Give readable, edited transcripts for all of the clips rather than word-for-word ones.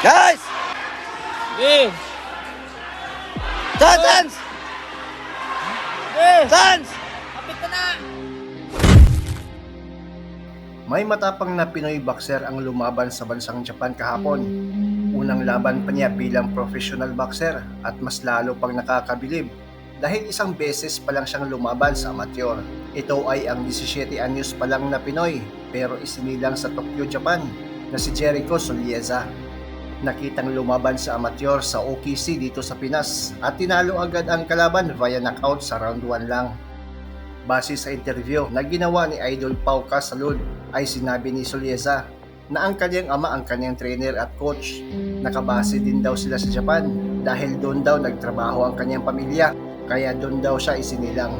Guys! Eh! Chance! Chance! Eh! Chance! Kapit na na! May matapang na Pinoy boxer ang lumaban sa bansang Japan kahapon. Unang laban pa niya bilang professional boxer at mas lalo pang nakakabilib dahil isang beses pa lang siyang lumaban sa amateur. Ito ay ang 17 anyos pa lang na Pinoy pero isinilang sa Tokyo, Japan na si Jericho Solieza. Nakitang lumaban sa amateur sa OKC dito sa Pinas at tinalo agad ang kalaban via knockout sa round 1 lang. Base sa interview na ginawa ni Idol Pau Casalud ay sinabi ni Solieza na ang kanyang ama ang kanyang trainer at coach. Nakabase din daw sila sa Japan dahil doon daw nagtrabaho ang kanyang pamilya kaya doon daw siya isinilang.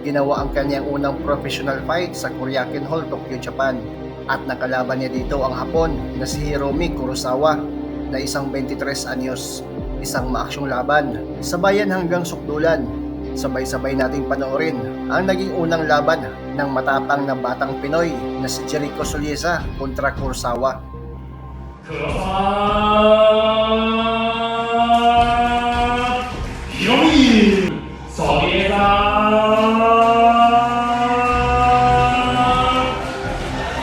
Ginawa ang kanyang unang professional fight sa Koreakin Hall, Tokyo, Japan at nakalaban niya dito ang Hapon na si Hiromi Kurosawa na isang 23 anyos. Isang maaksyong laban, sabayan hanggang sukdulan. Sabay-sabay nating panoorin ang naging unang laban ng matapang na batang Pinoy na si Jericho Soliza kontra Kurosawa. ヒロミソビエザ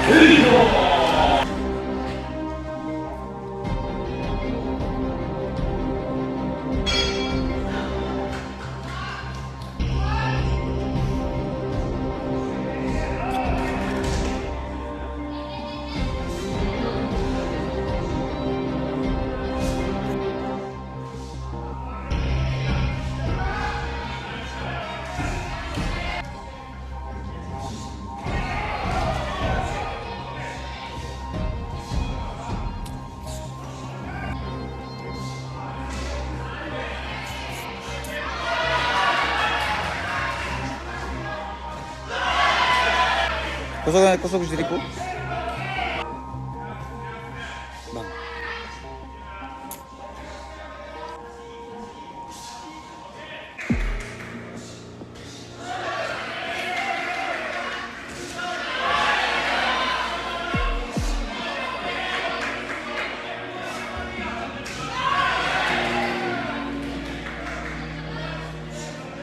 エリコ。 Kusog na kusog Jericho. Bang.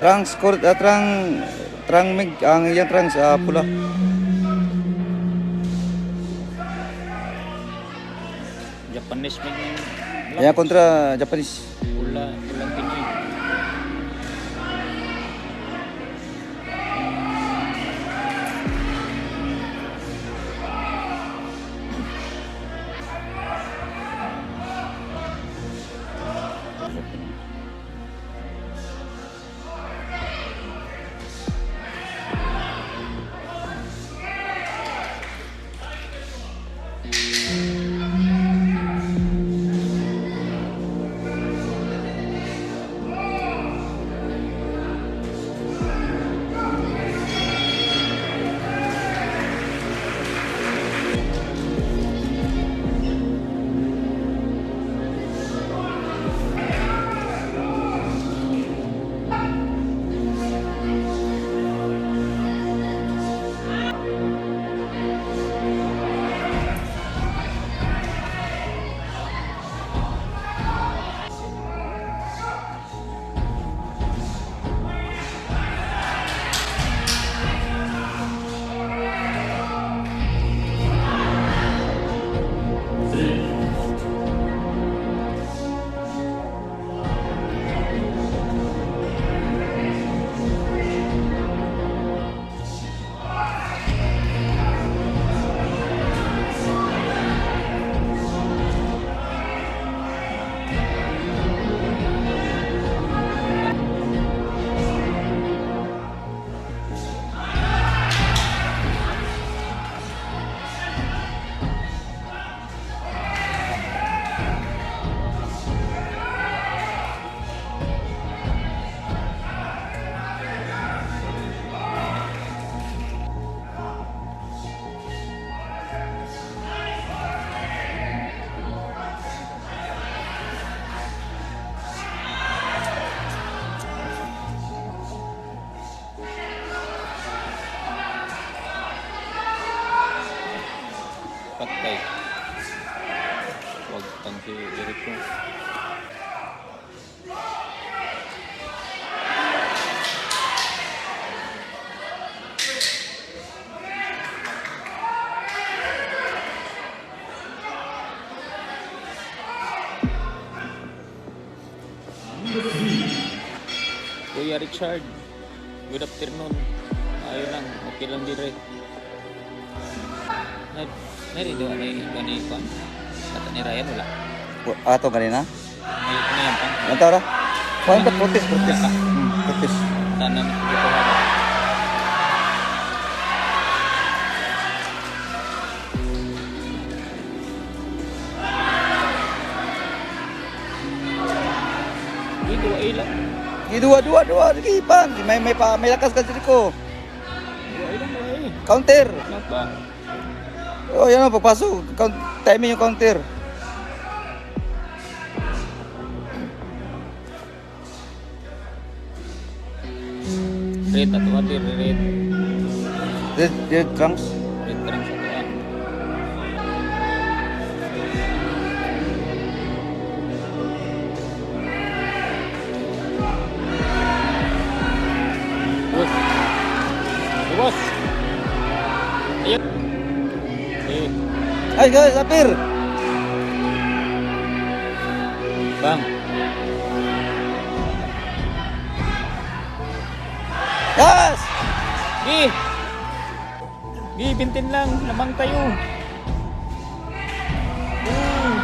Trang score trang trang mig ang iyang trang sa pula. Japanese man yung Iya kontra Japanese. pula, pulang Pinoy. Matapang si Jericho. Kuya Richard, good afternoon. Ayo lang, okay lang dire. Na, nari do ani gani kon. Kata ni Ryan wala. Ato kanina. Ay, ano yan pang? Ano tawag? Kuan ba protest protest. Protest. Tanan dito ha. Dito ay lang. Di dua dua dua lagi pan. May pa may lakas ka Jericho. Dua ay lang, dua ay. Counter. Not ba? Oh, yan o, pagpasok. Count, timing yung counter. Red ato ate, red. Red, red trunks. Red trunks ato ah. Bos. Bos. Ayo. Eh, Ay, guys, apir. Bang. Yes! Gi. Gi, bintin lang, lamang tayo. Ooh.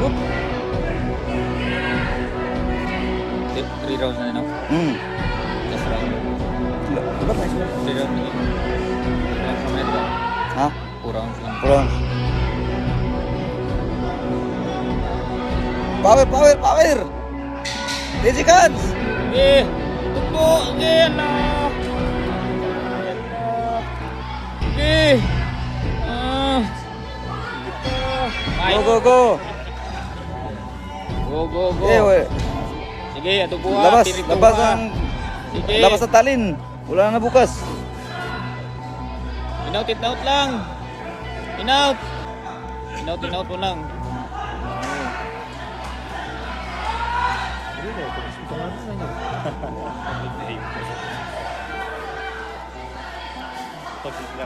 Oop. Three rounds na, no? Last round. Diba tayo sila? Three rounds na. Three rounds na, diba? Ha? Four rounds lang. Four rounds. Power, power, power! 10 seconds! Eh! Tubo! Eh, ala! Eh! Ah! Go, go, go! Go, go, go! Eh, wait. Sige, ato buha. Labas, Pirito labas pa. ang, Sige. labas ang talin. Wala na bukas. Inout, inout lang. Inout. Inout, inout mo lang.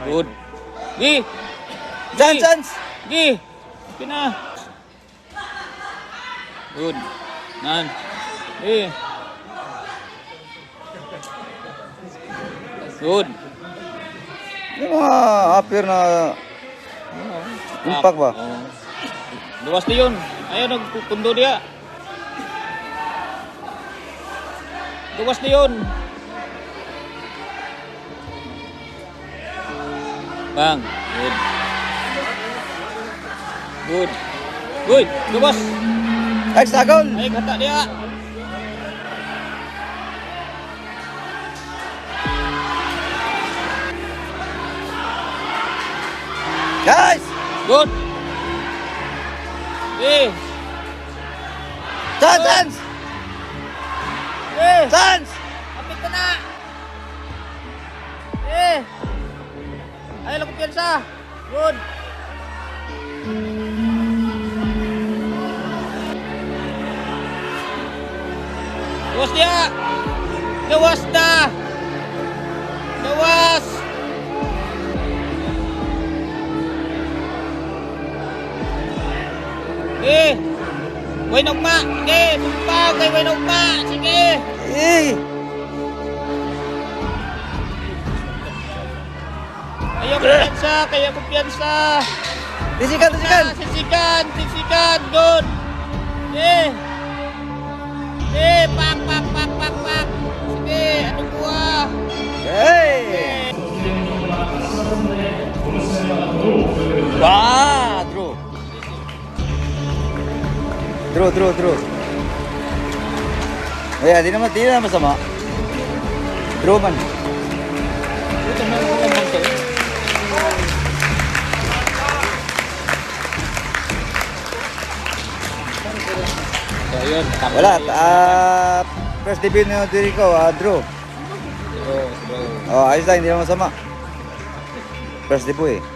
Good. Gi! Chance, chance! Gi! Okay na. Good. Nan. Gi. Good. Yung mga apir na impact ba? Oo. Luwas na yun. Ayun, nagpupundo niya. Luwas na yun. Bang. Good. Good. Good. Luwas. Ay, sagol! Ay, kata niya. Guys! Good. Eh. Chance, chance! Eh. Chance! Kapit ka na! Eh! Ay, la kumpiyansa! Good! Gawas niya! Gawas na! Gawas! Eh! Way nugma! Sige! Tumpag! Kay way nugma! Sige! Eh! Ayaw kumpiyansa! Kaya kumpiyansa! Tisikan, tisikan! Ah, Sisikan! Sisikan! Good! Eh! Eh! Pak! Pak! Pak! Pak! Pak! Sige! Anong buha? Hey! Wah, draw. Draw, draw, draw. Ayan, di naman masama. Draw man. Ito na lang lamang to. So, ayun. Tapos Wala, na yun. first debut ni Jericho, draw. Draw, draw. Oh, ayos lang, hindi naman masama. First debut eh.